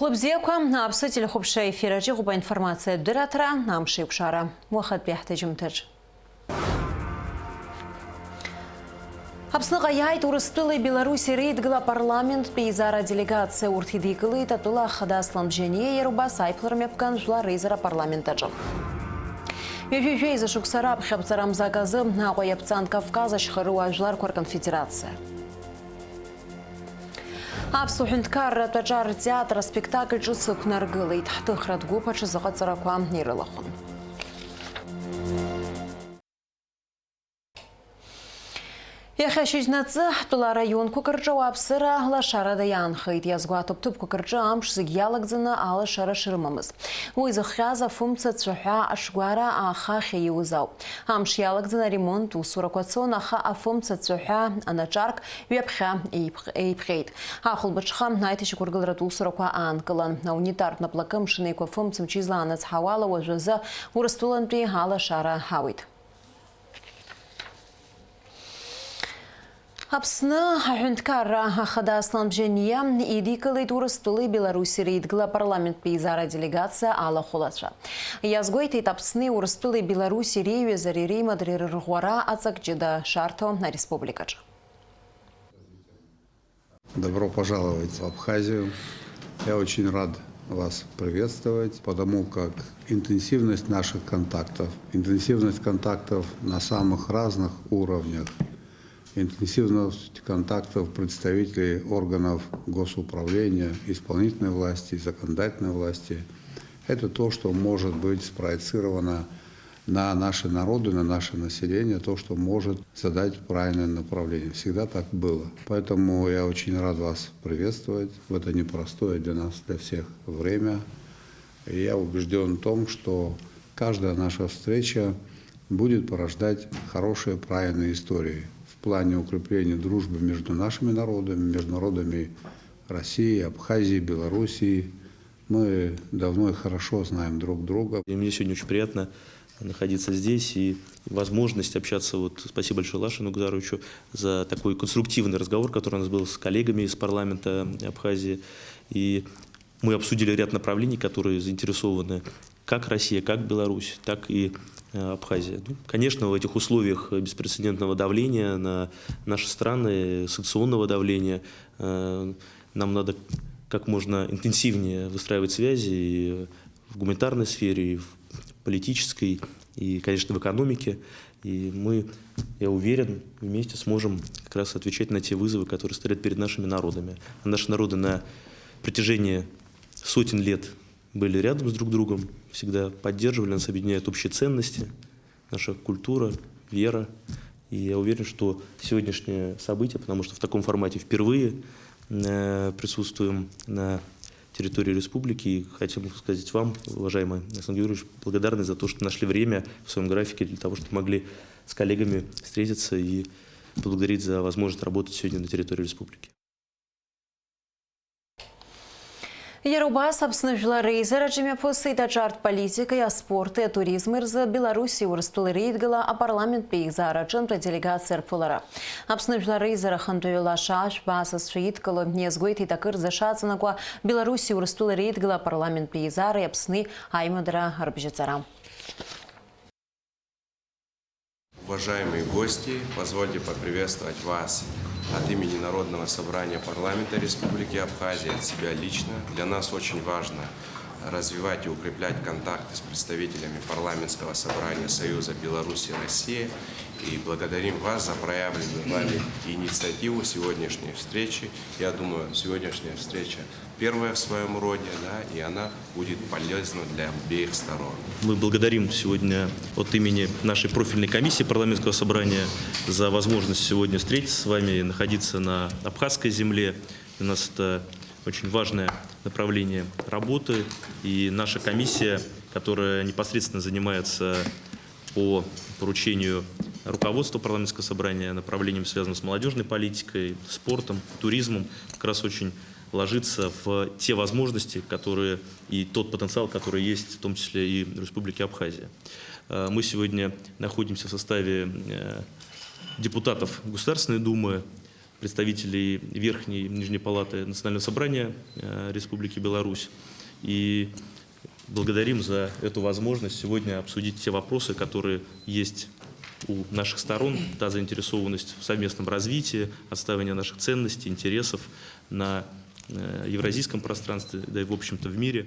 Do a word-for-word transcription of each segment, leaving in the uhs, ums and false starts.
Хәлыбзиақәа, Аԥсны телехәаԥшра ефир аҿы иҟоуп аинформациатә дырраҭара, амш еиқәшара. Уахатәи ҳҭыжьымҭаҿ. Аԥсныҟа иааит Урыстәылеи Беларуси реидгыла апарламенттә еизара аделегациа. Урҭ идикылеит атәыла ахада Аслан Бжьаниа, иара убас аиԥылара мҩаԥган Жәлар реизара апарламент аҿы. Ҩажәи жәеиза шықәса раԥхьа аԥҵарамзак азы Аҟәа иаԥҵан Кавказ ашьхарыуаа жәларқәа рконфедерациа. Аԥсуа ҳәынҭқарратә аҿар ртеатр аспектакль ҿыц ықәнаргылеит. Ҳҭыхратә гәыԥ аҽазыҟаҵарақәа ирылахәын. Иахьа шьыжьнаҵы ҳтәыла араионқәак рҿы ауааԥсыра лашарада иаанхеит. Иазгәаҭоуп ҭыԥқәак рҿы амш зегь иалагӡаны алашара шрымамыз. Уи зыхҟьаз афымца цәаҳәа ашгәара ахахьа иуз ауп. Амш иалагӡаны аремонт усурақәа цон, аха афымца цәаҳәа анаҿарк ҩаԥхьа еиԥ-, еиԥҟьеит. Ахәылбыҽха аиҭашьақәыргыларатә усурақәа аанкылан. Аунитартә наплакы Мшынеиқәа фымца мчы излаанацҳауала уажәазы Урыстәылантәи алашара ҳауит. Аԥсны аҳәынҭқарра ахада Аслан Бжьаниа идикылеит Урыстәылеи Беларуси реидгыла апарламенттә еизара аделегациа алахәылацәа. Иазгәеиҭеит Аԥсни Урыстәылеи Беларуси реиҩызареи реимадреи рырӷәӷәара аҵак ҷыда шарҭо ареспубликаҿы. Добро пожаловать в Абхазию. Я очень рад вас приветствовать, потому как интенсивность наших контактов, интенсивность контактов на самых разных уровнях, интенсивность контактов представителей органов госуправления, исполнительной власти, законодательной власти, это то, что может быть спроецировано на наши народы, на наше население, то, что может задать правильное направление. Всегда так было. Поэтому я очень рад вас приветствовать в это непростое для нас, для всех время. И я убеждён в том, что каждая наша встреча будет порождать хорошие, правильные истории в плане укрепления дружбы между нашими народами, между народами России, Абхазии, Белоруссии. Мы давно и хорошо знаем друг друга. И мне сегодня очень приятно находиться здесь и возможность общаться. Вот, спасибо большое Лаше Нугзаровичу за такой конструктивный разговор, который у нас был с коллегами из парламента Абхазии. И мы обсудили ряд направлений, которые заинтересованы как Россия, как Беларусь, так и, э, Абхазия. Ну, конечно, в этих условиях беспрецедентного давления на наши страны, санкционного давления, э, нам надо как можно интенсивнее выстраивать связи и в гуманитарной сфере, и в политической, и, конечно, в экономике. И мы, я уверен, вместе сможем как раз отвечать на те вызовы, которые стоят перед нашими народами. А наши народы на протяжении сотен лет были рядом с друг другом, всегда поддерживали, нас объединяют общие ценности, наша культура, вера. И я уверен, что сегодняшнее событие, потому что в таком формате впервые, э, присутствуем на территории республики, и хотим сказать вам, уважаемый Александр Георгиевич, благодарны за то, что нашли время в своём графике для того, чтобы могли с коллегами встретиться и поблагодарить за возможность работать сегодня на территории республики. Иара убас Аԥсны Жәлар реизараҿы имҩаԥысит аҿартә политикеи аспорти атуризми рзы Беларуси Урыстәылеи реидгыла апарламенттә еизара аҿынтә аделегациа рԥылара. Аԥсны Жәлар реизара ахантәаҩы Лаша Ашәба асасцәа идкыло иазгәеиҭеит акырӡа шаҵанакуа Беларуси Урыстәылеи реидгыла апарламенттә еизареи Аԥсни аимадара рыбжьаҵара. Уважаемые гости, позвольте поприветствовать вас от имени Народного собрания парламента Республики Абхазия, от себя лично. Для нас очень важно развивать и укреплять контакты с представителями парламентского собрания Союза Беларуси и России. И благодарим вас за проявленную вами инициативу сегодняшней встречи. Я думаю, сегодняшняя встреча первая в своём роде, да, и она будет полезна для обеих сторон. Мы благодарим сегодня от имени нашей профильной комиссии парламентского собрания за возможность сегодня встретиться с вами и находиться на абхазской земле. Для нас это очень важное направление работы, и наша комиссия, которая непосредственно занимается по поручению руководства парламентского собрания направлением, связанным с молодёжной политикой, спортом, туризмом, как раз очень ложится в те возможности, которые и тот потенциал, который есть в том числе и в Республике Абхазия. Э, мы сегодня находимся в составе, э, депутатов Государственной Думы, представителей Верхней и Нижней Палаты Национального Собрания, э, Республики Беларусь. И благодарим за эту возможность сегодня обсудить те вопросы, которые есть у наших сторон, та заинтересованность в совместном развитии, отстаивание наших ценностей, интересов на, э, евразийском пространстве, да и, в общем-то, в мире.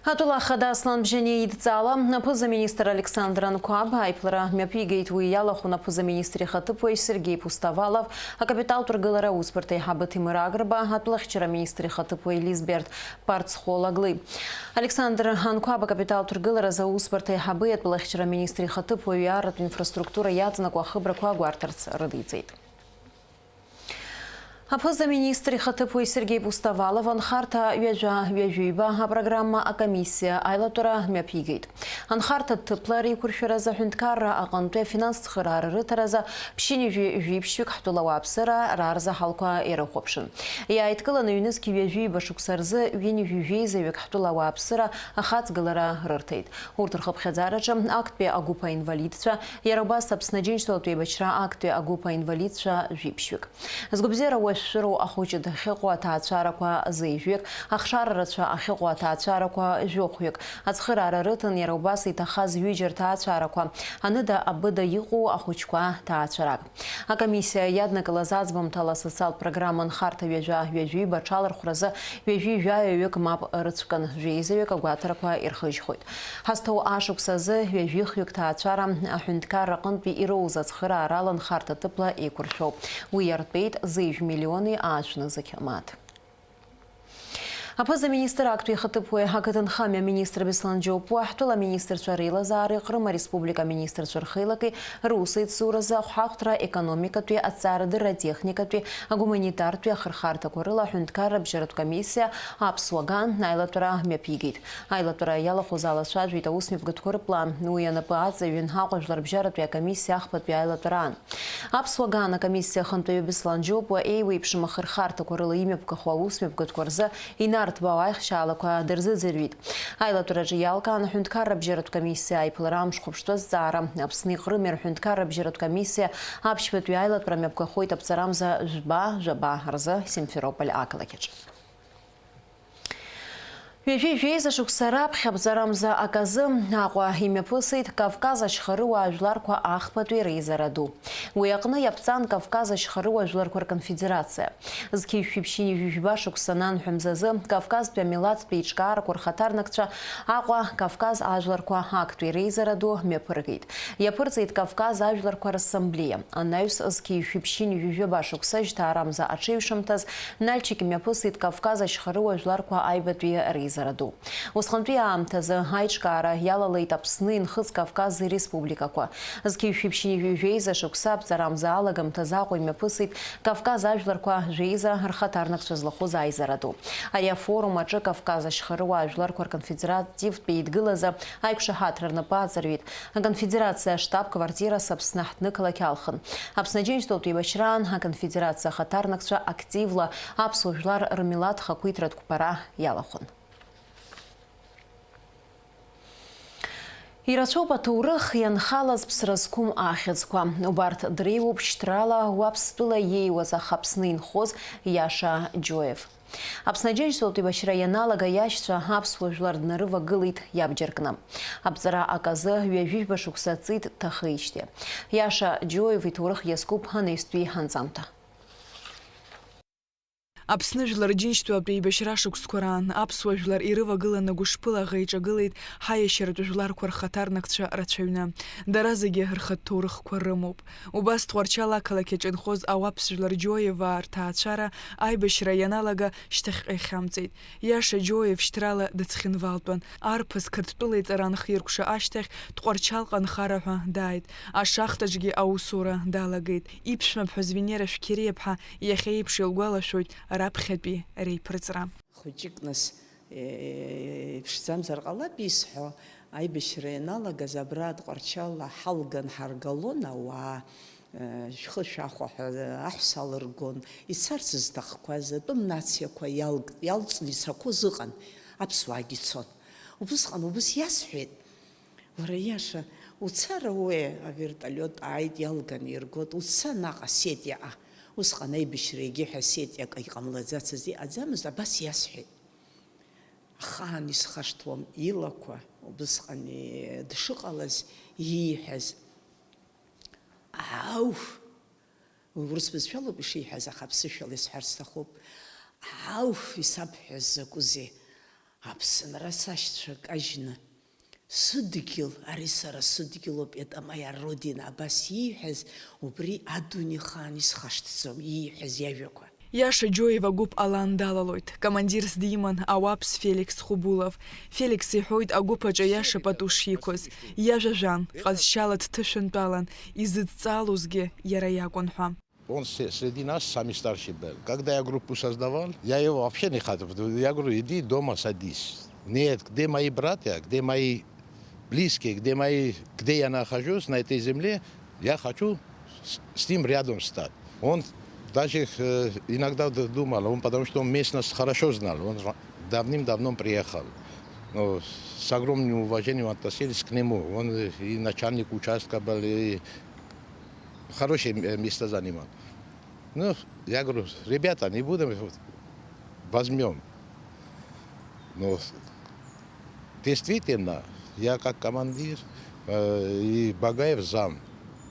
Атәыла ахада Аслан Бжьаниа идҵала, аԥыза-министр Александр Анқәаб аиԥылара мҩаԥигеит. Уи иалахәын аԥыза-министр ихаҭыԥуаҩ Сергеи Пустовалов, акапиталтә ргылара аусбарҭа аиҳабы Ҭемыр Агрба, атәылахьчара аминистр ихаҭыԥуаҩ Лизберт Парцхолаглы. Александр Анқәаб акапиталтә ргыларазы аусбарҭа аиҳабы атәылахьчара аминистр ихаҭыԥуаҩ иааратә инфраструктура иаҵанакуа ахыбрақәа агәарҭарц рыдиҵеит. Аԥыза-министр ихаҭыԥуаҩ Сергеи Пустовалов анхарҭа ҩажәа ҩажәиба апрограмма акомиссиа аилатәара мҩаԥигеит. Анхарҭа ҭыԥла реиқәыршәаразы аҳәынҭқарра аҟынтәи афинанс цхыраара рыҭаразы ԥшьынҩажәи жәиԥшьҩык ҳтәыла ауааԥсыра рарзаҳалқәа ирыхәаԥшын. Иааидкыланы ҩнызқь ҩажәиба шықәса рзы ҩынҩажәи жәеизаҩык ҳтәыла ауааԥсыра ахаҵгылара рырҭеит. Урҭ рхыԥхьаӡараҿы актәи агәыԥ аинвалидцәа, иара убас Аԥсны Аџьынџьтәылатә еибашьра актәи агәыԥ аинвалидцәа жәиԥшьҩык. Згәабзиара уашәшәыроу ахәыҷы дахьыҟоу аҭаацәарақәа зеижәҩык, ахшара рацәа ахьыҟоу аҭаацәарақәа жәохәҩык, ацхыраара рыҭан иара убас иҭахаз ҩыџьа рҭаацәарақәа, аныда-абыда иҟоу ахәыҷқәа ҭаацәарак. Акомиссиа иаднакылаз аӡбамҭала асоциалтә программа анхарҭа ҩажәа ҩажәиба аҽалархәразы ҩажәи жәаҩаҩык мап рыцәкын, жәеизаҩык агәаҭарақәа ирхыжьхоит. Ҳазҭоу ашықәс азы ҩажәихҩык ҭаацәара аҳәынҭқарра аҟынтәи ироуз ацхыраара аланхарҭа ҭыԥла еиқәыршәоуп. Уи иартәеит зеижә миллиони аашәнызқь мааҭ. Аԥыза-министр актәи ихаҭыԥуаҩ ақыҭанхамҩа аминистр Беслан Џьопуа, ҳтәыла аминистрцәа реилазаареи Ҟрым ареспублика аминистрцәа рхеилаки русеицуразы ахәҳахәҭра, економикатәи, аҭҵаарадырра атехникатәи, агуманитартәи ахырхарҭақәа рыла аҳәынҭқарра абжьаратә комиссиа аԥсуа ган аилатәара мҩаԥигеит. Аилатәара иалахәыз аалацәажәеит аусмҩаԥгатәқәа рыплан. Уи анапы аҵаҩын Аҟәа жәларбжьаратәи акомиссиа ахԥатәи аилатәараан. Аԥсуа ган акомиссиа ахантәаҩы Беслан Џьопуа еиуеиԥшым ахырхарҭақәа рыла имҩаԥгахо аусмҩаԥгатәқәа рзы инарҭбаау аихшьаалақәа дырзыӡырҩит. Аилатәараҿы иалкаан аҳәынҭқарра абжьаратә комиссиа аиԥылара амш хәаԥштәы азҵаара, Аԥсни Ҟрыми рҳәынҭқарра абжьаратә комиссиа аԥшьбатәи аилатәара мҩаԥгахоит аԥҵарамза жәба, жәаба рзы Симферополь ақалақь аҿы. Ҩажәи жәеиза шықәса раԥхьа абҵарамза аказы Аҟәа имҩаԥысит Кавказ ашьхарыуаа жәларқәа ахԥатәи реизара ду. Уи аҟны иаԥҵан Кавказ ашьхарыуаа жәларқәа рконфедерациа. Зқьи жәшәи ԥшьынҩажәи жәба шықәса ананҳәа мзазы Кавказтәи амилаҭтә еиҿкаарақәа рхаҭарнакцәа Аҟәа Кавказ ажәларқәа актәи реизара ду мҩаԥыргеит. Иаԥырҵеит Кавказ ажәларқәа рассамблеиа, анаҩс зқьи жәшәи ԥшьынҩажәи жәаба шықәса жьҭаарамза аҽеиҩшымҭаз Нальчик имҩаԥысит Кавказ ашьхарыуаа жәларқәа аҩбатәи реизара ду. Усҟантәи аамҭазы аиҿкаара иалалеит Аԥсни Нхыҵ Кавкази республикақәа. Зқьи жәшәи ԥшьынҩажәи жәеиза шықәса аԥҵарамза алагамҭазы Аҟәа имҩаԥысит Кавказ ажәларқәа жәеиза рхаҭарнакцәа злахәыз аизара ду. Ари афорум аҿы Кавказ ашьхарыуаа жәларқәа рконфедеративтә еидгылазы аиқәшаҳаҭра рнапы аҵарҩит. Аконфедерациа аштаб-квартира Аԥсны аҳҭнықалақь алхын. Аԥсны Аџьынџьтәылатә еибашьраан аконфедерациа ахаҭарнакцәа активла аԥсуа жәлар рмилаҭ хақәиҭратә қәԥара иалахәын. Ирацәоуп аҭоурых ианхалаз ԥсра зқәым ахьӡқәа. Убарҭ дреиуоуп шьҭрала уаԥстәыла иеиуаз аха Аԥсны инхоз Иаша Џьоев. Аԥсны Аџьынџьтәылатә еибашьра ианалага иашьцәа аԥсуа жәлар днарывагылеит иабџьаркны. Аԥҵара аказы ҩажәижәба шықәса ҵит дҭахеижьҭеи. Иаша Џьоев иҭоурых иазкуп анаҩстәи анҵамҭа. Аԥсны Жәлар Џьынџьтәылатә еибашьра шықәсқәа раан аԥсуа жәлар ирывагыланы гәышԥыла аӷа иҿагылеит ҳаиашьаратә жәларқәа рхаҭарнакцәа рацәаҩны. Дара зегьы рхатә ҭоурыхқәа рымоуп. Убас Тҟәарчал ақалақь аҿы инхоз ауаԥс жәлар Џьоеваа рҭаацәара аибашьра ианалага шьҭахьҟа ихьамҵит. Иаша Џьоев шьҭрала дыцхинвалтәын. Арԥыс Қырҭтәыла иҵара анхиркәша ашьҭахь Тҟәарчалҟа нхара ҳәа дааит. Ашахтаҿгьы аусура далагеит. Иԥшәмаԥҳәыс Венера Шәқьериаԥҳа иахьа еиԥш илгәалашәоит раԥхьатәи реиԥырҵра. Хәыҷык нас, э, иԥшӡамзар ҟалап исҳәо, аибашьра ианалагаз абра Тҟәарчалла ҳалган ҳаргалон ауаа, э, шәхы шәахәа ҳәа аҳәса алыргон, ицарц зҭахқәаз атәым нациақәа иалг-, иалҵны ицақәоз ыҟан, аԥсуаагьы цон. Убысҟан убыс иасҳәеит. Уара, Иаша, Уцара уи авертолиот ааит, иалганы иргоит, уца наҟ Осетиаҟа. Усҟан аибашьра егьи ҳәа Осетиа акагь ҟамлаӡацыз, иҟаӡамызт, абас иасҳәеит. Ахаан исхашҭуам илақәа, убысҟан и-, дшыҟалаз ииҳәаз. Ау! Урыс бызшәалоуп ишиҳәаз, аха аԥсышәала исҳәар сҭахуп. Ауф, исабҳәаз закәызеи? Аԥсынра сашьцәа кажьны, сыдгьыл, ари сара сыдгьылоуп, это моя родина, абас ииҳәаз, убри адунеи хаан исхашҭӡом, ииҳәаз иажәақәа. Иаша Џьоев агәыԥ Алан далалоит. Командирс диман ауапс Феликс Хубулов. Феликс иҳәоит агәыԥ аҿы Иаша пату шиқәыз. Иажәа жәан, ҟазшьала дҭышәынтәалан, изыдҵаалозгьы иара иакәын ҳәа. Он се-, среди нас самый старший был. Когда я группу создавал, я его вообще не хотел. Я говорю: «Иди дома садись». Нет, где мои братья, где мои близкие, где мои, где я нахожусь на этой земле, я хочу с, с ним рядом стать. Он даже, э, иногда д-, думал, он, потому что он местность хорошо знал, он ра-, давным-давно приехал. Но с огромным уважением относились к нему. Он, э, и начальник участка был, и хорошее м-, место занимал. Ну, я говорю: «Ребята, не будем, вот, возьмём». Но действительно, я как командир, э, и Багаев зам,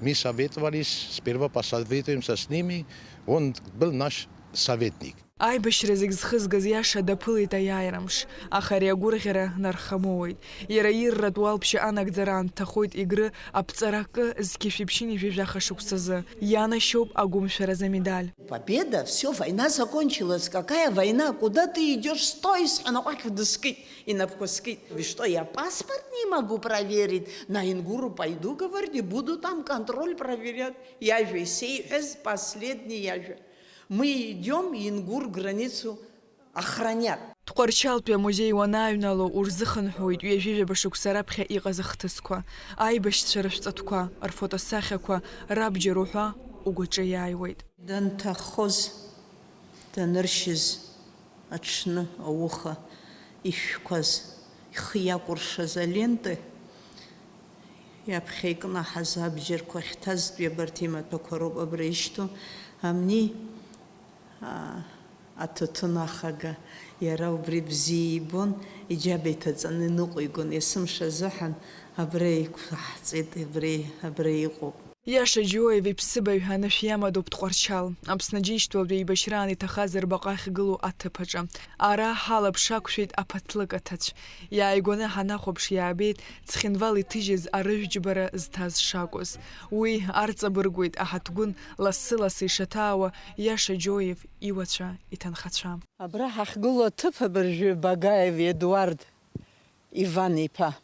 мы советовались, сперва посоветуемся с ними, он был наш советник. Аибашьра зегь зхызгаз Иаша даԥылеит аиааира мш, аха ари агәырӷьара нархамоуеит. Иара ирратә уалԥшьа анагӡара аанҭахоит Егры аԥҵара акы зқьи жәшәи ԥшьынҩажәи жәаха шықәсазы. Ианашьоуп агәымшәаразы амедаль. Победа, всё, война закончилась. Какая война? Куда ты идёшь? Стой, сҳәан, аҟәақь дыскит, инапқәа скит. Вы что, я паспорт не могу проверить? На Ингуру пойду, говорит, и буду там контроль проверять. Иажәа исеиҳәаз последний иажәа. Мы идём Ингур границу охранять. Тҟәарчалтәи амузеи уанааҩнало, урзыхынҳәуеит ҩажәижәаба шықәса раԥхьа иҟаз ахҭысқәа, аибашьцәа рышәҵатәқәа, рфотосахьақәа, рабџьар уҳәа угәаҿы иааиуеит. Данҭахоз, даныршьыз аҽны ауха ишәқәаз, ихы иакәыршаз алента иаԥхьа икнаҳаз абџьарқәа ахьҭазтәи абарҭ имаҭәақәа роуп абра ишьҭоу, амни, аа, аҭаҭын ахага, иара убри бзиа ибон, иџьаба иҭаҵаны иныҟәигон, есымша азыҳәан абра иқәаҳҵеит, абра, абра иҟоуп. Иаша Џьоев иԥсыбаҩ анышә иамадоуп Тҟәарчал, Аԥсны Џьынџьтәылатә еибашьраан иҭахаз рбаҟа ахьгылоу аҭыԥ аҿы. Ара ҳалаԥш ақәшәеит аԥаҭлык аҭацә. Иааигәаны ҳанахәаԥш, иаабеит Цхинвал иҭыжьыз арыжәџьбара зҭаз шакәыз. Уи арҵабыргуеит аҳаҭгәын лассы-лассы ишаҭаауа Иаша Џьоев иуацәа, иҭынхацәа. Абра ҳахьгылоу аҭыԥ абыржәы Багаев Едуард Иван-иԥа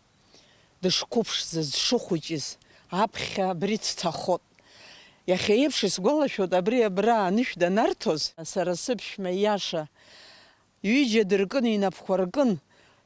дышқәыԥшӡаз, дшыхәыҷыз, аԥхьа абри дҭахот. Иахьа еиԥш исгәалашәоит, абри абра анышә данарҭоз, сара сыԥшәма Иаша, ҩыџьа дыркын, инапқәа ркын,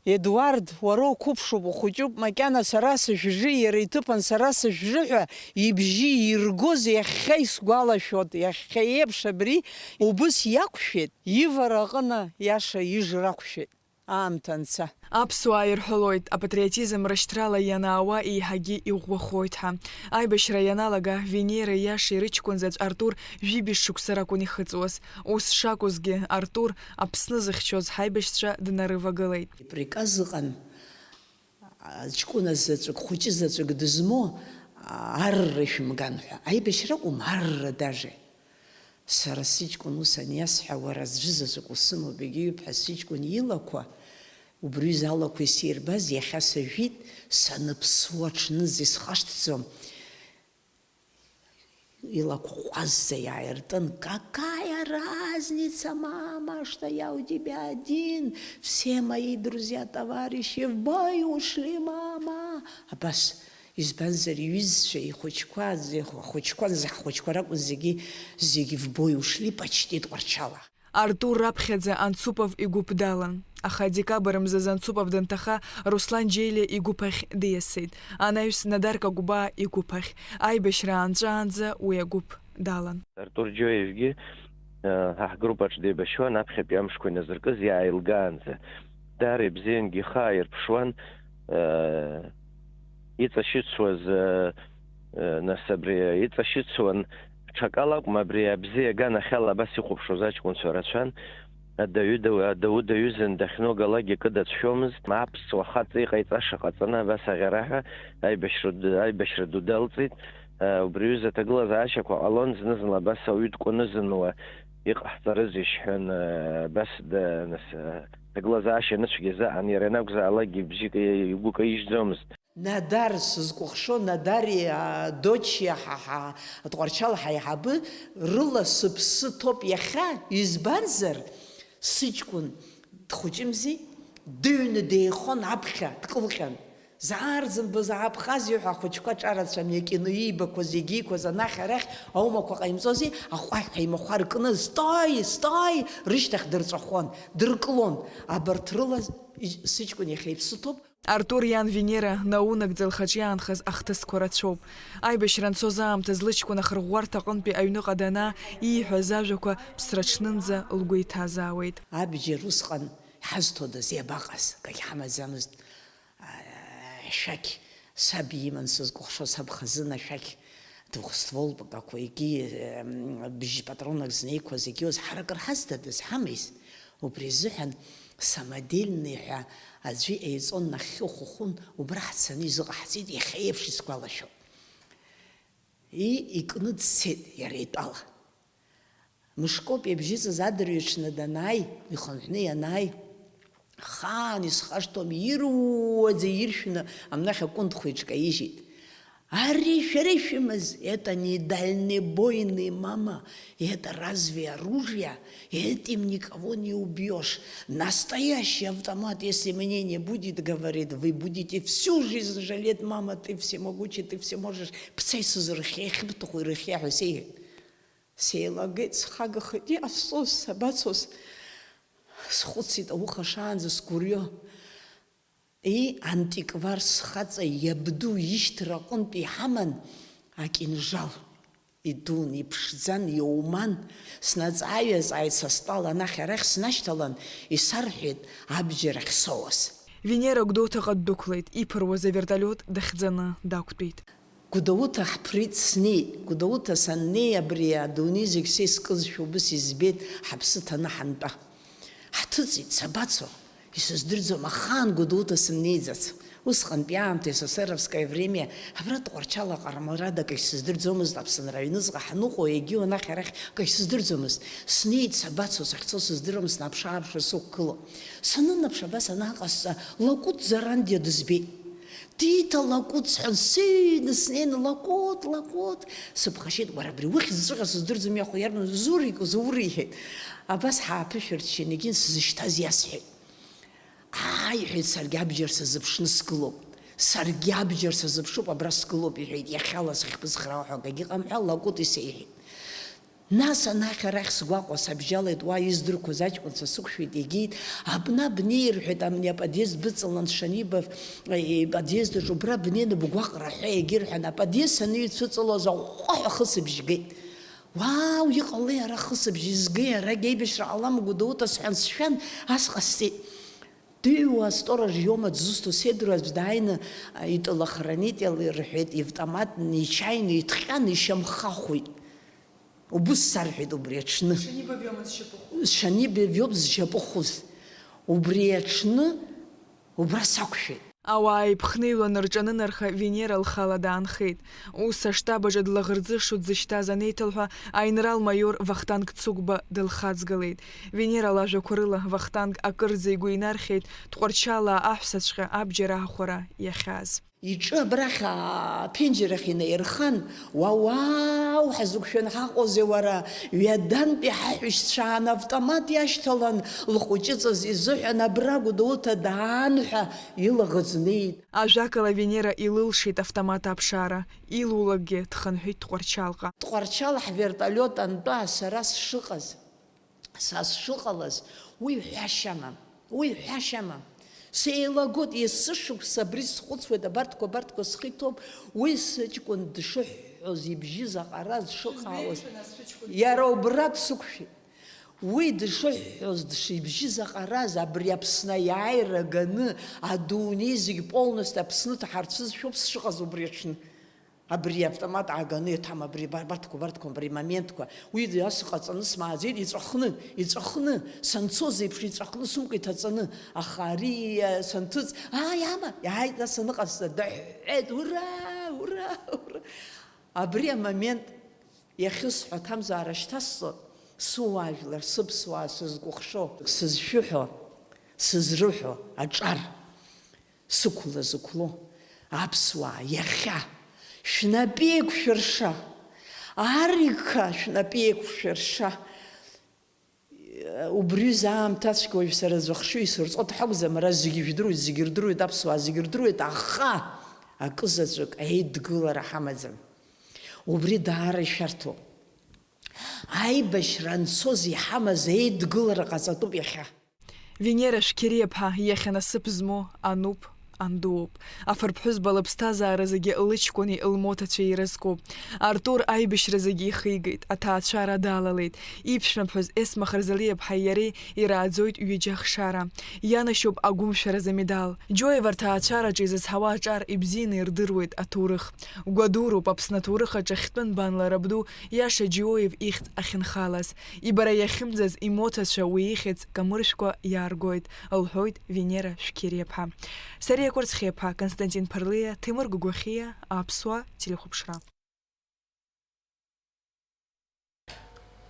Едуард, уара уқәыԥшуп, ухәыҷуп, макьана сара сыжәжы, иара иҭыԥан сара сыжәжы ҳәа ибжьы иргоз иахьа исгәалашәоит, иахьа еиԥш абри убыс иақәшәеит, ивара аҟны Иаша ижра ақәшәеит. Аамҭа анца. Аԥсуаа ирҳәалоит, апатриотизм рышьҭрала ианаауа еиҳагьы иӷәӷәахоит ҳәа. Аибашьра ианалага, Венера Иашеи рыҷкәын заҵә Артур жәибжь шықәса ракәын ихыҵуаз. Ус шакәызгьы, Артур Аԥсны зыхьчоз ҳаибашьцәа днарывагылеит. Иприказ ыҟан, ҷкәына заҵәык, хәыҷы заҵәык дызмоу, арра ишәымган ҳәа. Аибашьра акәым, арра даже. Сара сыҷкәын ус аниасҳәа, уара аӡәы заҵәык усымоуп, егьиуп ҳәа сыҷкәын илақәа, убри залақәа исирбаз, иахьа сажәит, саныԥсуа аҽнынӡа исхашҭӡом. Илақәа ҟәазӡа иааиртын, какая разница, мама, что я у тебя один, все мои друзья, товарищи в бой ушли, мама. Абас. Избанзар, иҩызцәа, ихәыҷқәа, зех-, ахәыҷқәа, зех-, ахәыҷқәа ракәын зегьы, зегьы в бой ушли, почти Тҟәарчала. Артур раԥхьаӡа Анцупов игәыԥ далан, аха адекабр мзазы Анцупов данҭаха, Руслан Џьелиа игәыԥ ахь диасит, анаҩс Надар Какәбаа игәыԥ ахь, аибашьра аанҵәаанӡа уи агәыԥ далан. Артур Џьоевгьы, э, ҳа ҳгруппаҿ деибашьуан, аԥхьатәи амшқәа иназыркыз иааилгаанӡа. Даара ибзиангьы ихы ааирԥшуан, э, иҵашьыцуаз, э, э, нас абри иҵашьыцуан, ҽакала акәым, абри абзиа аганахьала абас ихәаԥшуаз аҷкәынцәа рацәан. Адаҩы дау-, адау даҩызан, дахьноугалакгьы акы дацәшәомызт. Аԥсуа хаҵа иҟаиҵаша ҟаҵаны абас аӷьараҳәа аибашьра ду, аибашьра ду далҵит. Э, убри аҩыза аҭагылазаашьақәа ҟалон, зны-зынла абас ауаҩы дкәанызануа иҟаҳҵарызеишь ҳәан, э, абас да-, нас, э, аҭагылазаашьа анцәгьа заҟан иара ианакәзаалакгьы ибжьы ка-, игәы каижьӡомызт. Надар, сызкәыхшоу Надари, а, Дочи ҳа, ҳа, Тҟәарчал ҳаиҳабы рыла сыԥсы ҭоуп иахьа, избанзар, сыҷкәын дхәыҷымзи, дыҩны деихон аԥхьа, дкылҟьан. Заа рзынбоз Абхазиа ҳәа ахәыҷқәа ҿарацәан, иакьыну иибақәаз, иагьиқәаз анахь-арахь аумақәа ҟаимҵози, аҟәаҳәа имахәар кны, стой, стой, рышьҭахь дырҵәахуан, дыркылон. Абарҭ рыла сыҷкәын иахьа иԥсы ҭоуп. Артур иан Венера наунагӡа лхаҿы иаанхаз ахҭысқәа рацәоуп. Аибашьра анцоз аамҭаз лыҷкәын ахырӷәӷәарҭа аҟынтәи аҩныҟа данаа, ииҳәаз ажәақәа ԥсраҽнынӡа лгәы иҭазаауеит. Абџьар усҟан иҳазҭодаз, иабаҟаз, акагь ҳамаӡамызт. Ашәақь саб иман, сызкәыхшоу саб хазына ашәақь, двухстволка какой-, егьи, ем, бжь патронак знеиқәаз, егьиуаз ҳаракыр ҳазҭадаз, ҳамеиз. Убри азыҳәан самодельный ҳәа аӡәы еиҵон, нахьхьи ухәыхәын, убра ҳцаны изыҟаҳҵеит, иахьа еиԥш исгәалашәоит. И, икны дцеит иара итәала. Мышкоуп иабжьыҵыз адырҩаҽны данааи, ихынҳәны ианааи, хаан исхашҭуам, ируаӡа иршәны амнахь акәындхәа иҿкаижьит. Ари шәара ишәымаз, это не дальнобойный, мама, это разве оружие? Этим никого не убьёшь. Настоящий автомат, если мне не будет, говорит, вы будете всю жизнь жалеть, мама, ты всемогучий, ты всё можешь. Бца исызрыхьеи, ахьыбҭаху ирыхьеи ҳәа сеиҳәеит. Сеилагеит, схагахеит, иҟасҵоз, сабацоз? Схәыцит, ауха шаанӡа сгәырҩо. И, антиквар схаҵа иабду ишьҭра аҟынтә иҳаман акинжал. Идун, иԥшӡан, иоуман. Снаҵааҩазааит са стәала, анахь-арахь снашьҭалан, исарҳәеит абџьар ахьсоуаз. Венера Гәдоуҭаҟа ддәықәлеит, иԥыруаз аверталиот дахьӡаны дақәтәеит. Гәдоуҭа ҳԥрит, снеит. Гәдоуҭа саннеи, абри адунеи зегь са искызшәа убыс избеит, ҳаԥсы ҭаны ҳантәа. Ҳҭыҵит, сабацо? Исыздырӡом, ахаан Гәдоуҭа сымнеиӡац. Усҟантәи аамҭа, эсэсеровское время, абра Тҟәарчал аҟармарадак исыздырӡомызт, Аԥсынра аҩныҵҟа ҳаныҟоу, егьиу анахь-арахь акы исыздырӡомызт. Снеит, сабацо, сахьцо сыздыруам, снаԥш-ааԥшуа сықәгылоуп. Санынаԥш, абас анаҟасҵа, Лакәыт Зарандиа дызбеит. Ҭиҭа Лакәыт сҳәан, сыҩны снеины, Лакәыт, Лакәыт! Сыԥхашьеит, уара, абри ухьӡҵәҟьа сыздырӡом, иахо иарбан, Зурик, Заур, иҳәеит. Абас ҳааԥышәырччан, егьин сзышьҭаз иасҳәеит. Аа, иҳәеит, саргьы абџьар сазыԥшны сгылоуп. Саргьы абџьар сазыԥшуп, абра сгылоуп, иҳәеит, иахьала сахьбыцхраау ҳәа акагьы ыҟам ҳәа, Лакәыт исеиҳәеит. Нас анахь-арахь сгәаҟуа сабжьалеит, уа издырқәоз аҷкәынцәа сықәшәеит, егьит, абна бнеи, рҳәеит, амни аподъезд быҵалан, Шанибов, э, иподъезд аҿы убра бнеины бгәаҟра ҳәа егьырҳәан, аподъезд саныҩцәыҵалоз аҟәҟәаҳәа хысыбжь геит. Уау, иҟалеи ара хысыбжь, изгеи ара, аибашьра ҟалама, Гәдоуҭа сҳәан сшәан, ас ҟасҵеит. Дыҩуа асторож иоума дзусҭоу, седру аӡә дааины, а, ителохранитель, рҳәеит, иавтомат нечаянно иҭҟьан, ишьамхахәит. Убыс сарҳәеит убри аҽны. Шанибов иоума зшьапы хәыз? Шанибов иоуп зшьапы хәыз. Убри аҽны убра сақәшәеит. Ауаа иԥхныҩланы рҿанынарха, Венера лхала даанхеит. Ус аштаб аҿы длаӷырӡышо дзышьҭаз анеиҭалҳәа, аинрал-маиор Вахтанг Цыгәба дылхаҵгылеит. Венера лажәақәа рыла, Вахтанг акырӡа игәы инархьеит Тҟәарчалаа аҳәсаҵәҟьа абџьар аахәара иахьааз. Иҿы абрахь аԥенџьыр ахь инаирхан, уа, уау, ҳазықәшәан ҳаҟоузеи уара, ҩадантәи ҳаҳәшьцәа аан автомат иашьҭалан, лхәыҷыҵас изыҳәан абра Гәдоуҭа даан ҳәа илаӷырӡ неит. Ажәакала, Венера илылшеит автомат аԥшаара, илулакгьы дхынҳәит Тҟәарчалҟа. Тҟәарчал ҳвертолиот антәаа сара сшыҟаз, са сшыҟалаз, уи ҳәашьа амам, уи ҳәашьа амам. Сеилагоит, есышықәса абри схәыцуеит, абарҭқәа, абарҭқәа схы иҭоуп, уи сыҷкәын дшыҳәҳәоз, ибжьы заҟара зшыҟаауаз, иара убра дсықәшәеит. Уи дшыҳәҳәоз, дшибжьыз аҟараз, абри Аԥсны аиааира ганы, адунеи зегь полностью Аԥсны ҭаҳарцәызшәоуп сшыҟаз убри аҽны. Абри автомат ааганы иҭам, абри бар-, барҭқәа, барҭқәа, абри моментқәа. Уи ас ҟаҵаны смааӡеит, иҵәахны, иҵәахны, санцоз еиԥш иҵәахны сумка иҭаҵаны. Аха ари, э, санҭыҵ, ааи, ама, иааит, нас аныҟасҵа, дыҳәҳәеит, ура, ура, ура! Абри амомент иахьысҳәо аҭамзаара шьҭасҵо, сыуаажәлар, сыԥсуаа сызкәыхшоу, сызшәыҳәо, сызрыҳәо аҿар. Сықәла зықәло аԥсуаа иахьа шәнапы еиқәшәырша, арика шәнапы еиқәшәырша, убри аамҭацәгьа уажә сара аӡә ахшыҩ исырҵо дҳакәӡам, ара зегьы жәдыруеит, зегьы рдыруеит, аԥсуаа зегьы рдыруеит, аха акызаҵәык еидгылара ҳамаӡам. Убри даара ишәарҭоуп. Аибашьра анцоз иҳамаз еидгылара ҟаҵатәуп иахьа. Венера Шәқьериаԥҳа иахьа насыԥ змоу ануп, андууп. Афырԥҳәызба лыԥсҭазаара зегьы лыҷкәыни лмоҭацәеи ирызку. Артур аибашьра зегьы ихигеит, аҭаацәара далалеит. Иԥшәмаԥҳәыс Есма Харзалиаԥҳаи иареи ирааӡоит ҩыџьа ахшара. Ианашьоуп агәымшәаразы амедал. Џьоев аҭаацәараҿы изызҳауа аҿар ибзианы ирдыруеит аҭоурых. Гәадуроуп Аԥсны аҭоурых аҿы ахьтәы нбанла рабду Иаша Џьоев ихьӡ ахьынхалаз. Ибара иахьымӡаз имоҭацәа уи ихьӡ камыршәкәа иааргоит, лҳәоит Венера Шәқьериаԥҳа. Сариа Кәарцхиаԥҳа, Константин Ԥарлиа, Ҭемыр Гәагәахиа, Аԥсуа телехәаԥшра.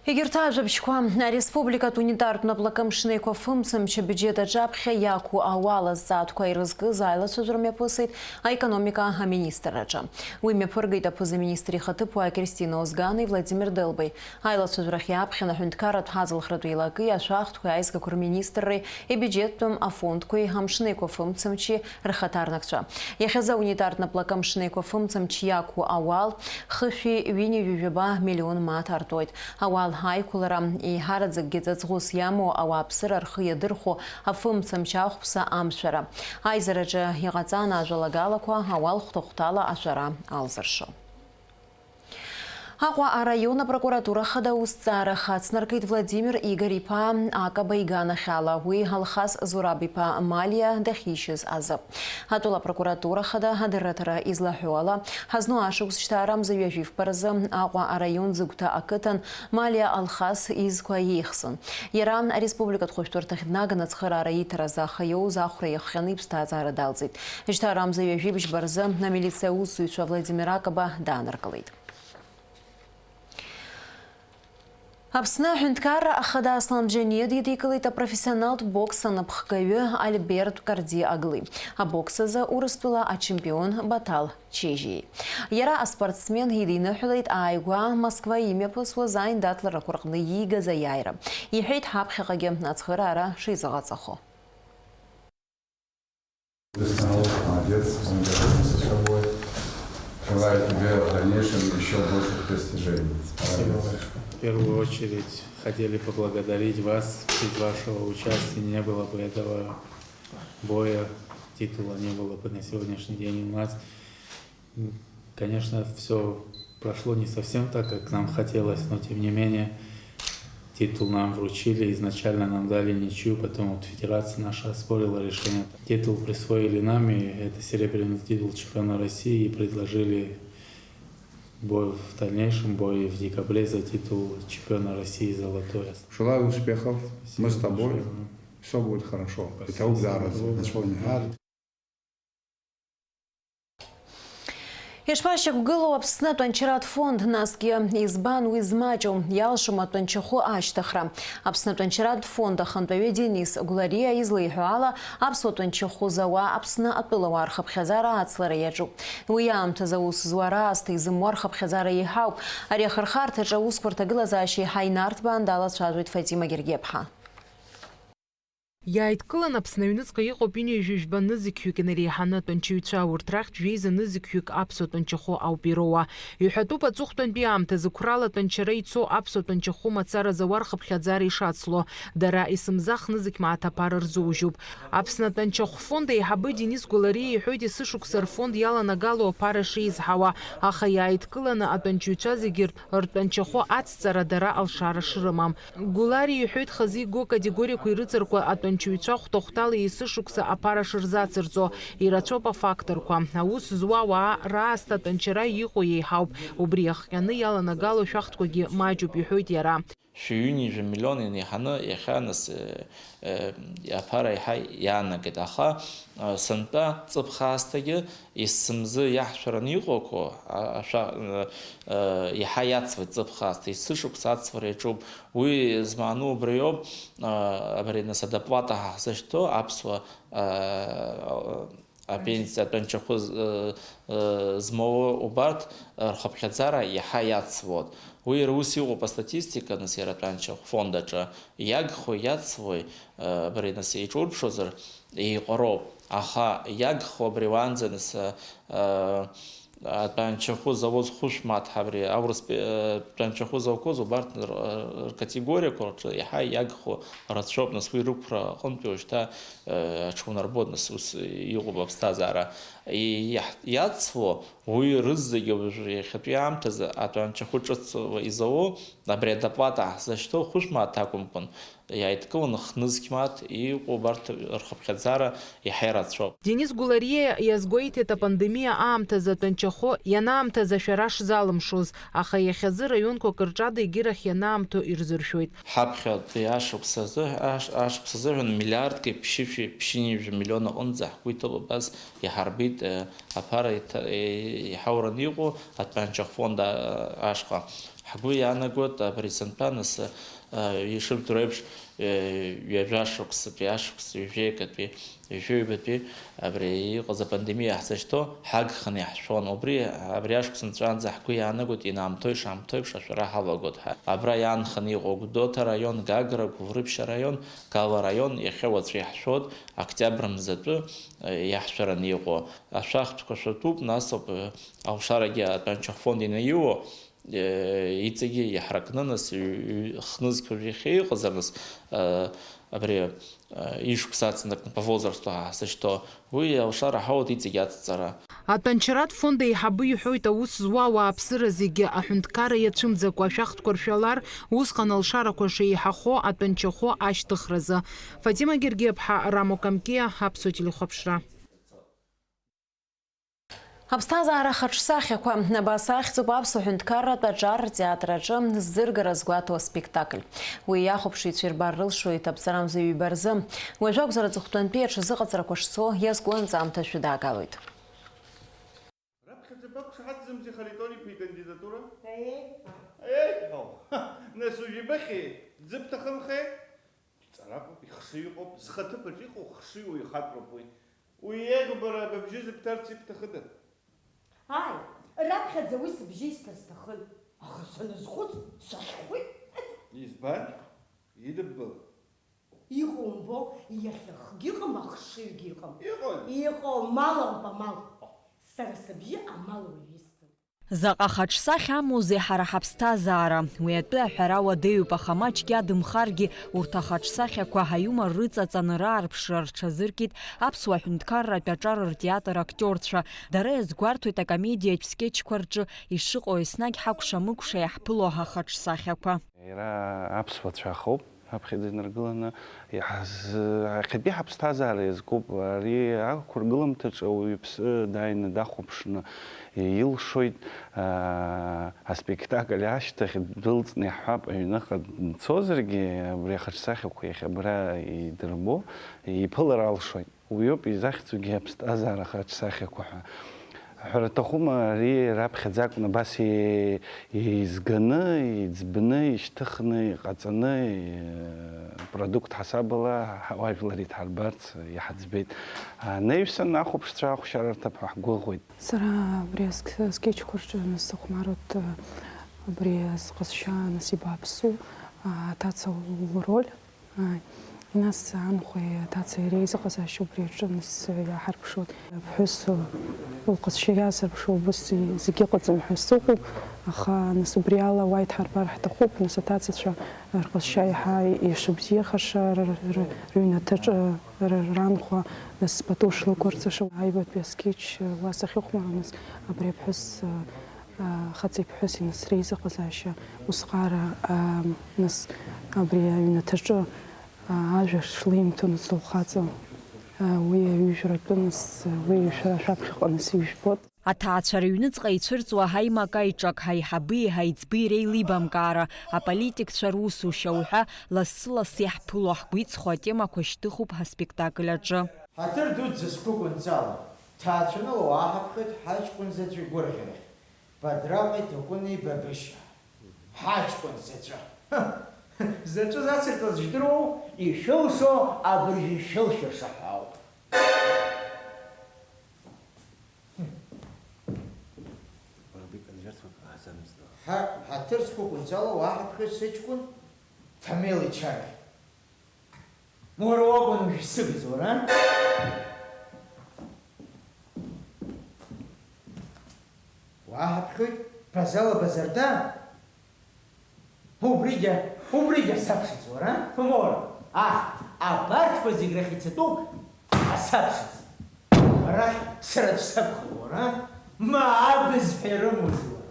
Егьырҭ ажәабжьқәа, ареспубликатә унитартә наплакы амшын еиқәафымцамч абиуџьет аҿаԥхьа иақәу ауал азҵаатәқәа ирызкыз аилацәажәара мҩаԥысит аекономика аминистрраҿы. Уи мҩаԥыргеит аԥыза-министр ихаҭыԥуааи Кристина Озгани Владимир Делбеи. Аилацәажәарахь иааԥхьан аҳәынҭқарратә ҳаӡылхратә еилакеи ашәахтәқәеи аизгақәа рминистрреи ибиуџьеттәым афондқәеи амшын еиқәафымцамчи рхаҭарнакцәа. Иахьазы аунитартә наплакы амшын еиқәафымцамч иақәу ауал хышәи ҩынҩажәи жәаба миллион мааҭ артуеит. Ауал аиқәлара еиҳараӡакгьы ҵаҵӷәыс иамоу ауааԥсыра рхы иадырхәо афымцамч ахәԥса амшәара. Аизараҿы иҟаҵан ажәалагалақәа, ауал хәҭа-хәҭала ашәара алзыршо. Аҟәа араион апрокуратура хада аусҭҵаара хацнаркит Владимир Игорь-иԥа Акаба иганахьала, уи Алхас Зураб-иԥа Малиа дахьишьыз азы. Атәыла апрокуратура хада адырраҭара излаҳәо ала, ҳазну ашықәс шьҭаарамза ҩажәи фба рзы Аҟәа араион Зыгәҭа ақыҭан Малиа Алхас изқәа еихсын. Иара ареспубликатә хәышәтәырҭахь днаганы ацхыраара иҭаразы ахы иоуз ахәра иахҟьаны иԥсҭазаара далҵит. Шьҭаарамза ҩажәи бжьба рзы амилициа аусзуҩцәа Владимир Акаба дааныркылеит. Аԥсны аҳәынҭқарра ахада Аслан Џьаниа дидикылеит апрофессионалтә бокс аныԥхгаҩы Альберт Кардиаглы. Абокс азы Урыстәыла ачемпион Батал Чежьиеи. Иара аспортсмен идиныҳәалеит ааигәа Москва имҩаԥысуаз аиндаҭларақәа рҟны иигаз аиааира. Иҳәеит ҳаԥхьаҟагьы ацхыраара шизыҟаҵахо. Молодец, мы гордимся тобой. Желаю тебе в дальнейшем ещё больших достижений. Спасибо большое. В первую очередь хотели поблагодарить вас. Без вашего участия не было бы этого боя, титула не было бы на сегодняшний день у нас. М, конечно, всё прошло не совсем так, как нам хотелось, но тем не менее титул нам вручили. Изначально нам дали ничью, потом вот федерация наша оспорила решение. Титул присвоили нам, и это серебряный титул чемпиона России, и предложили бой в дальнейшем, бой в декабре за титул чемпиона России золотой. Желаю успехов. Спасибо большое. Мы с тобой. Всё будет хорошо. Спасибо. Иҭабуп даараӡа. Нас вон иҳәар. Ишԥашьақәгылоу Аԥсны атәанчаратә фонд, насгьы избан уи змаҷу? Иалшома атәанчахәы ашьҭыхра? Аԥсны атәанчаратә фонд ахантәаҩы Денис Гәлариа излеиҳәо ала, аԥсуа тәанчахәы зауа Аԥсны атәылауаа рхыԥхьаӡара ацлара иаҿуп. Уи аамҭазы аус зуа раасҭа изымуа рхыԥхьаӡара еиҳауп. Ари ахырхарҭаҿы аусқәа рҭагылазаашьа еиҳа инарҭбаан далацәажәоит Фатима Гергиаԥҳа. Иааидкылан Аԥсны аҩныҵҟа иҟоуп ҩынҩажәи жәба нызқьҩык инареиҳаны атәанчаҩцәа, урҭ рахьтә жәеиза нызқьҩык аԥсуа тәанчахәы ауп ироуа. Иҳәатәуп аҵыхәтәантәи аамҭазы қәрала атәанчара ицо аԥсуа тәанчахәы мацара зауа рхыԥхьаӡара ишацло. Дара есымза хнызқь мааҭ аԥара рзоужьуп. Аԥсны атәанчахә фонд аиҳабы Денис Гәлариа иҳәоит, есышықәса рфонд иаланагало аԥара шеизҳауа, аха иааидкыланы атәанчаҩцәа зегьы ртәанчахәы ацҵара дара алшара шрымам. Гәлариа иҳәоит, хазы игоу акатегориақәа ирыҵаркуа атәанчаҩцәа хәҭа-хәҭала есышықәса аԥара шырзацырҵо, ирацәоуп афакторқәа. Аус зуа ауаа раасҭа атәанчара иҟоу еиҳауп, убри иахҟьаны иаланагало шәахтәқәагьы маҷуп, иҳәоит иара. Шәи ҩынҩажәа миллион инеиҳаны иахьа нас, э, э, аԥара еиҳа иаанагеит, аха, э, сынтәа ҵыԥх аасҭагьы есымзы иаҳшәараны иҟоуқәоу, а-, ашәа-, э, э, иаҳа иацлеит ҵыԥх аасҭа, есышықәса ацлара иаҿуп. Уи змааноу убриоуп, э, абри нас адоплата ҳа ҳзышьҭоу аԥсуа, э, Апенсиа, атәанчахәы з-, э, э, змоу убарҭ, э, рхыԥхьаӡара иаҳа иацлоит. Уи рус иҟоуп астатистика, нас, иара атәанчахә фонд аҿы. Иагхои иацлои, э, абри, нас, еиҿурԥшозар, еиҟароуп. Аха иагхо абри уаанӡа, нас, э, э, атәанчахәы зауз хәышә мааҭ абри аурыс пе-, э, тәанчахәы зауқәоз убарҭ р-, ркатегориақәа рҿы иаҳа иагхо рацәоуп, нас, уи рықәра аҟынтәи уажәшьҭа, э, аҽунарбоит, нас, ус иҟоуп аԥсҭазаара. И-, иаҳ-, иацло уи рызегьы уажә иахьатәи аамҭазы атәанчахәы ҿыцла изауоу, абри адоплата ҳзышьҭоу хәышә мааҭ акәымкәан, иааидкыланы хнызқь мааҭ иҟоу убарҭ рхыԥхьаӡара иаҳа ирацәоуп. Денис Гәлариа иазгәеиҭеит, апандемиа аамҭазы атәанчахәы ианаамҭаз ашәара шзалымшоз, аха иахьазы раионқәак рҿы егьирахь ианаамҭоу ирзыршәоит. Ҳаԥхьатәи ашықәс азы-, аш-, ашықәс азыҳәан миллиардки ԥшьышәи ԥшьынҩажәи миллион аҟынӡа ҳгәы иҭоуп абас иҳарбеит, э, аԥара иҭа-, э, иҳаураны иҟоу атәанчахә фонд, а-, ашҟа. Ҳгәы иаанагоит абри сынтәа нас, э, ишыбдыруа еиԥш, э, ҩажәа шықәсатәи ашықәс, ҩажәеи акатәи, ҩажәи ҩбатәи абри иҟаз апандемиа ҳзышьҭоу ҳагханы иаҳшәон. Убри, абри ашықәс нҵәаанӡа ҳгәы иаанагоит, инаамҭоу ишаамҭоу еиԥш ашәара ҳалагоит ҳәа. Абра иаанханы иҟоу Гәдоуҭа араион, Гагра, Гәылрыԥшь араион, Гала араион, иахьа уаҵәы иаҳшәоит, октиабр мзатәы, э, иаҳшәараны иҟоу. Ашәахтәқәа шәатәуп, нас ауп, э, алшарагьы атәанчахә фонд инаиуо, э, иҵегьы иаҳаракны, нас, ҩ-, ҩ-, хнызқь уажә иахьа иҟазар, нас, э, абри, э, ишықәса ацнакны по возрасту ҳа ҳзышьҭоу, уи алшара ҳауеит иҵегь ацҵара. Атәанчаратә фонд аиҳабы иҳәоит, аус зуа ауааԥсыра зегьы аҳәынҭқарра иацәымӡакәа ашәахтәқәа ршәалар, усҟан алшарақәа шеиҳахо атәанчахәы ашьҭыхразы. Фатима Гергиаԥҳа, Рамо Камкиа, Аԥсуа телехәаԥшра. Аԥсҭазаара хаҿсахьақәа, абас ахьӡуп Аԥсуа ҳәынҭқарратә аҿар ртеатр аҿы зӡыргара згәаҭоу аспектакль. Уи иахәаԥшыҩцәа ирбар рылшоит аԥҵарамза ҩба рзы. Уажәы акәзар, аҵыхәтәантәи аҽазыҟаҵарақәа шцо иазку анҵамҭа шәыдаагалоит. Раԥхьаӡа бақәшаҳаҭӡамзи Харитон-иԥа икандидатура? Еи. Еи, ҳоу. Нас уажә ибыхьи, дзыбҭахымхеи? Ҵаракоуп, ихшыҩ ыҟоуп, зхаҭыԥаҿ иҟоу хшыҩ уаҩхатәроуп уи. Уи иеиӷьу бара быбжьы зыбҭарц ибҭахыда? Ааи, раԥхьаӡа уи сыбжьы исҭар сҭахын, аха саназхәыц, сахьхәит. Избан? Идыббыл? Иҟоу умбо, иахьа хгьы ыҟам, ахшыҩгьы ыҟам. Иҟои? Иҟоу амал ауп, амал. Сара сыбжьы амал уаҩ исҭом. Заҟа хаҿсахьа амоузеи ҳара ҳаԥсҭазаара! Уи атәы аҳәара уадаҩуп, аха маҷк иадымхаргьы, урҭ ахаҿсахьақәа аиумор рыҵаҵаны раарԥшра рҽазыркит Аԥсуа ҳәынҭқарратә аҿар ртеатр актиорцәа. Дара иазгәарҭоит акомедиатә скетчқәа рҿы ишыҟоу, еснагь ҳакәша-мыкәша иаҳԥыло ахаҿсахьақәа. Иара аԥсуа цәахоуп. Раԥхьаӡа инаргыланы иаҳз-, иахьатәи ҳаԥсҭазаара иазкуп. Ари ақәыргыламҭаҿы ауаҩԥсы дааины дахәаԥшны илшоит, аа, аспектакль ашьҭахь дәылҵны иаҳҳәап, аҩныҟа дцозаргьы, абри ахаҿсахьақәа иахьа абра идырбо, иԥылар алшоит. Уиоуп изахьӡугьы аԥсҭазаара хаҿсахьақәа ҳәа. Ҳәара аҭахума, ари раԥхьаӡа акәны абас и-, еизганы, иӡбны, ишьҭыхны, иҟаҵаны, и-, продукт ҳасабала ҳауаажәлар иҭҳарбарц иҳаӡбеит. Анаҩсан ахәаԥшцәа ахәшьара рҭап ҳәа ҳгәыӷуеит. Сара абри аск-, аскетчқәа рҿы сыхәмаруеит, абри сҟазшьа Насиба Аԥсу, аҭаца лроль. Ааи. Нас анхәеи аҭацеи реизыҟазаашьа убри аҿы нас иааҳарԥшуан. Аԥҳәыс лҟазшьа иаасырԥшуа убыс зегьы ыҟаӡам ҳәа сыҟоуп, аха нас убри ала уа идҳарбар ҳҭахуп, нас аҭацацәа рҟазшьа иаҳа ишыбзиахаша, р-, р-, рыҩнаҭаҿы р-, ранхәа, нас пату шлықәырҵаша, аҩбатәи аскеч уа сахьыхәмаруа, нас абри аԥҳәыс, а, а, хаҵеи ԥҳәыси нас реизыҟазаашьа усҟара, а, нас абри аҩнаҭаҿы Ажәа шлеимҭо нас лхаҵа, уи аҩыжәра атәы нас, уи ишәара шәаԥхьаҟа нас ижәбоит. Аҭаацәа рыҩныҵҟа ицәырҵуа ҳаимак аиҿак ҳаиҳаби ҳаиҵби реилибамкаара, аполитикцәа русушьа уҳәа лассы-ласс иаҳԥыло ҳгәы иҵхо атемақәа шьҭыхуп ҳаспектакль аҿы. Ҳаҭыр дуӡӡа сгәыкәынҵала, ҭаацәанала уааҳаԥхьоит ҳаҷкәын заҵәы игәырӷьарахь. Бадраҟи Ҭакәыни Бабышьа. Ҳаҷкәын заҵәы. Заҵәы зацырҵаз жәдыруоу? Ишәылшо абыржәы ишәылшәырша ҳәа ауп. Уара абри конвертқәак ҟаҳҵамызт. Ҳа-, ҳаҭыр зқәыкәынҵало уаҳаԥхьоит сыҷкәын Ҭамел ичара. Уара уакәын уажә исыгыз, уара? Уаҳаԥхьоит, Базала Базарда? Убригьы, убригьы асабшаз, уара? Умора, а, абарҭқәа зегь рахь ицатәуп асабшаз. Арахь сара дсакәхап, уара? Ма абызҳәа ирымоузеи, уара?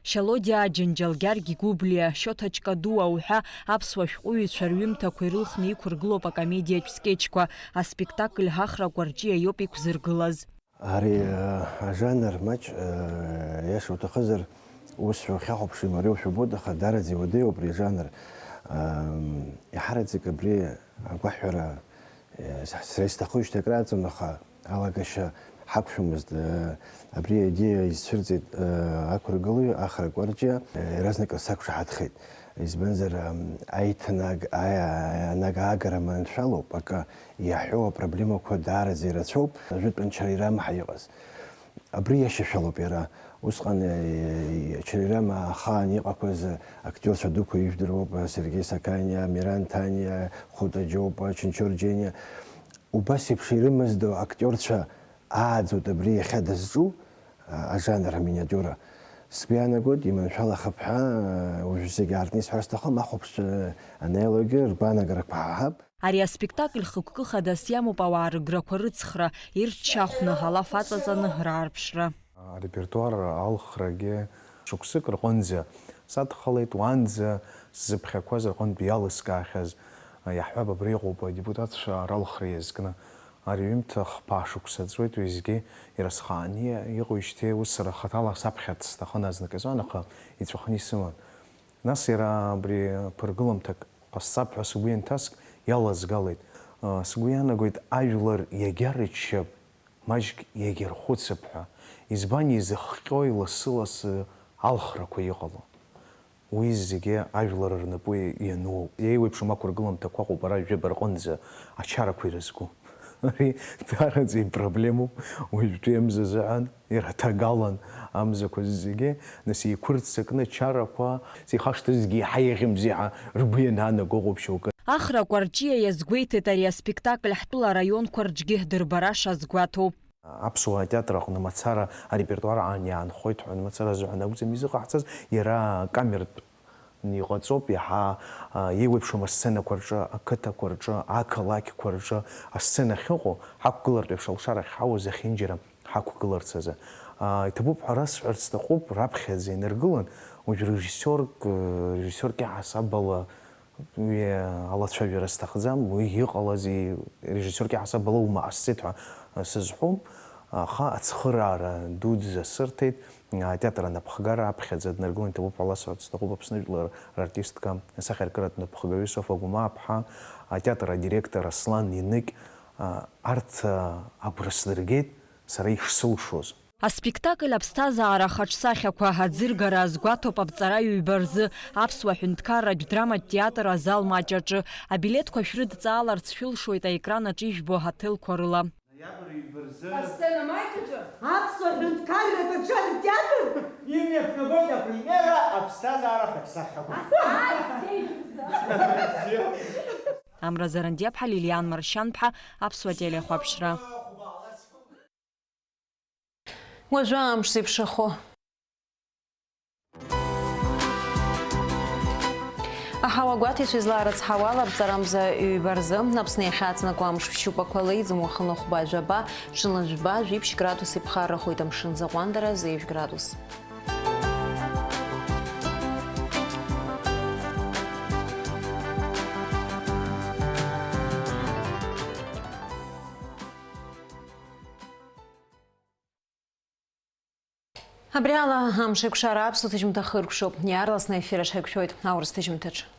Шьалодиаа Џьанџьал Гьаргь Гәыблиа, Шьоҭа Ҷкадуа уҳәа аԥсуа шәҟәыҩҩцәа рҩымҭақәа ирылхны иқәыргылоуп акомедиатә скетчқәа, аспектакль Ҳахра Кәарҷиа иоуп иқәзыргылаз. Ари, э, ажанр маҷ, э, иаша уҭахызар, ус шәахьахәаԥшуа имариоу шәбоит, аха даараӡа иуадаҩу абри ажанр. Э, иҳараӡак абри агәаҳәара Сара исҭахуижьҭеи акрааҵуан, аха алагашьа ҳақәшәомызт. Абри аидеиа изцәырҵит ақәыргылаҩ Ахра Кәарҷиа, иаразнак сақәшаҳаҭхеит. Избанзар, аиҭанаг-, аи-, анаг аагара маншәалоуп, акы иаҳәо апроблемақәа даараӡа ирацәоуп, ажәытә анчара ирамҳа иҟаз. Абри иашьашәалоуп иара. Усҟан, э, Чаирама ахаан иҟақәаз актиорцәа дуқәа ижәдыруоуп, Сергеи Саканиа, Миран Таниа, Хәыта Џьопа, Чынчор Џьениа. Убас еиԥш ирымаз ду актиорцәа ааӡоит абри иахьа дызҿу, а, ажанр аминиатиура. Сгәы иаанагоит, иманшәалахап ҳәа, а, уажә зегь аартны исҳәар сҭахым, ахәаԥшцәа анеилогьы ргәаанагарақәа ҳаҳап. Ари аспектакль хықәкы хадас иамоуп ауаа рыграқәа рыцхра, ирччахәны, алаф аҵаҵаны раарԥшра. Арепертуар алхрагьы шықәсык рҟынӡа садхалеит, уанӡа сзыԥхьақәаз рҟынтә иалыскаахьаз, иаҳҳәап, абри иҟоуп адепутатцәа ралхра иазкны. Ари ҩымҭа хԥа шықәса ҵуеит, уеизгьы ирасхааны иҟоижьҭеи ус сара хаҭала саԥхьарц сҭахын азныказы, аха иҵәахны исыман. Нас иара абри ԥыргыламҭак ҟасҵап ҳәа сгәы ианҭаск, иалазгалеит. Сгәы иаанагоит, ажәлар иагьа рыччап, маҷк иагьа рхәыцып ҳәа. Избан изыхҟьои лассы-лассы алхрақәа иҟало? Уи зегьы ажәлар рнапы иануоуп. Еиуеиԥшым ақәыргыламҭақәа ыҟоуп ара жәаба рҟынӡа ачарақәа ирызку. Ари даараӡа ипроблемоуп уажәтәи амза азыҳәан. Ирҭагалан амзақәа зегьы, нас еиқәырццакны ачарақәа, зеихашҭызгьы еиҳа иаӷьымзи ҳәа ргәы ианаанаго ыҟоуп шьоукы. Ахра Кәарҷиа иазгәеиҭеит ари аспектакль ҳтәыла араионқәа рҿгьы дырбараша азгәаҭоуп. Аԥсуа атеатр аҟны мацара арепертуар аан иаанхоит ҳәа, мацара азыҳәан акәӡам изыҟаҳҵаз, иара акамертә Иҟаҵоуп иаҳа, а, еиуеиԥшым асценақәа рҿы, ақыҭақәа рҿы, ақалақьқәа рҿы асцена ахьыҟоу, ҳақәгылартә еиԥш алшара ахьҳауа зехьынџьара ҳақәгыларц азы. А, иҭабуп ҳәа расҳәарц сҭахуп, раԥхьаӡа инаргылан, уажә режиссиорк, э, режиссиорк иаҳасаб ала уи алацәажәара сҭахӡам, уи иҟалазеи, режиссиорк иаҳасаб ала ума ҟасҵеит ҳәа, э, сызҳәом, аха ацхыраара дуӡӡа сырҭеит. Атеатр анапхгара аԥхьаӡа днаргылан иҭабуп ҳәа ласҳәарц сҭахуп Аԥсны жәлар рартистка, асахьаркыратә напхгаҩы Софа Гәымааԥҳа, атеатр адиректор Аслан Енык, а, арҭ, а, агәра сдыргеит сара ишсылшоз. Аспектакль аԥсҭазаара ахаҿсахьақәа аӡыргара азгәаҭоуп аԥҵара ҩба рзы Аԥсуа ҳәынҭқарратә драматә театр азал маҷ аҿы. Абилеҭқәа шәрыдҵааларц шәылшоит аекран аҿы ижәбо аҭелқәа рыла. Ноиабр ҩба рзы. Асцена маҷ аҿы. Аԥсуа ҳәынҭқарратә аҿар театр. Имҩаԥнагоит апремиера аԥсҭазаара хаҿсахьақәа. Асааҭ зеижә рзы. Амра Зарандиаԥҳа, Лилиан Маршьанԥҳа, Аԥсуа телехәаԥшра. Уажәы амш зеиԥшрахо. Аҳауа гәаҭеицәа излаарыцҳауа ала, аԥҵарамза ҩба рзы, Аԥсны иахьаҵанакуа амш ԥшьшьупақәа леиӡом, уахынла хәба жәаба, ҽынла жәба, жәиԥшь градус иԥхаррахоит, амшын аӡы аҟәандара зеижә градус. Абри ала амш еиқәшара аԥсуа ҭыжьымҭа хыркәшоуп. Иаарласны аефир аҿы ҳаиқәшәоит аурыс ҭыжьымҭаҿ.